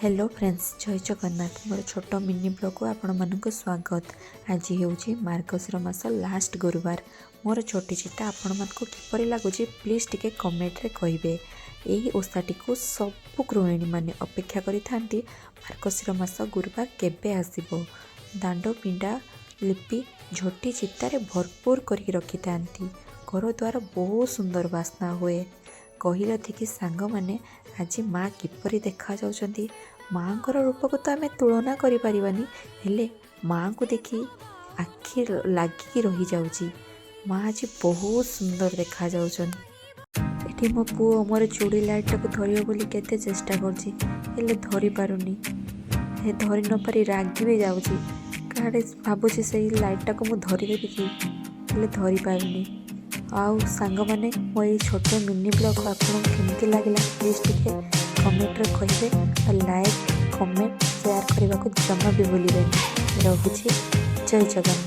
Hello friends, ଜୟ ଜଗନ୍ନାଥ। ମୋର ଛୋଟ mini ବ୍ଲଗ୍କୁ ଆପଣମାନଙ୍କୁ ସ୍ୱାଗତ। ଆଜି ହେଉଛି ମାର୍ଗଶିର ମାସ ଲାଷ୍ଟ ଗୁରୁବାର। ମୋର ଝୋଟି ଚିତା ଆପଣମାନଙ୍କୁ କିପରି ଲାଗୁଛି, ପ୍ଲିଜ୍ ଟିକେ କମେଣ୍ଟରେ କହିବେ। ଏହି ଓଷାଟିକୁ ସବୁ ଗୃହିଣୀମାନେ ଅପେକ୍ଷା କରିଥାନ୍ତି, ମାର୍ଗଶିର ମାସ ଗୁରୁବାର କେବେ ଆସିବ। ଦାଣ୍ଡ ପିଣ୍ଡା ଲିପି ଝୋଟି ଚିତାରେ ଭରପୁର କରିକି ରଖିଥାନ୍ତି। ଘର ଦ୍ୱାର ବହୁତ ସୁନ୍ଦର ବାସ୍ନା ହୁଏ। କହିଲ ଦେଖି ସାଙ୍ଗମାନେ, ଆଜି ମା କିପରି ଦେଖାଯାଉଛନ୍ତି? ମାଆଙ୍କର ରୂପକୁ ତ ଆମେ ତୁଳନା କରିପାରିବାନି, ହେଲେ ମାଆଙ୍କୁ ଦେଖି ଆଖି ଲାଗିକି ରହିଯାଉଛି। ମା ଆଜି ବହୁତ ସୁନ୍ଦର ଦେଖାଯାଉଛନ୍ତି। ଏଠି ମୋ ପୁଅ ମୋର ଚୁଡ଼ି ଲାଇଟ୍ଟାକୁ ଧରିବ ବୋଲି କେତେ ଚେଷ୍ଟା କରୁଛି, ହେଲେ ଧରିପାରୁନି। ହେ ଧରି ନପାରି ରାଗି ବି ଯାଉଛି। କାଳେ ଭାବୁଛି ସେଇ ଲାଇଟ୍ଟାକୁ ମୁଁ ଧରିଦେବି କି, ହେଲେ ଧରିପାରୁନି। ଆଉ ସାଙ୍ଗମାନେ, ମୋ ଏଇ ଛୋଟ ମିନି ବ୍ଲଗ୍ ଆପଣଙ୍କୁ କେମିତି ଲାଗିଲା, ପ୍ଲିଜ୍ ଟିକେ କମେଣ୍ଟରେ କହିବେ। ଆଉ ଲାଇକ୍, କମେଣ୍ଟ, ସେୟାର କରିବାକୁ ଜମା ବି ଭୁଲିବେନି। ରହୁଛି, ଜୟ ଜଗନ୍ନାଥ।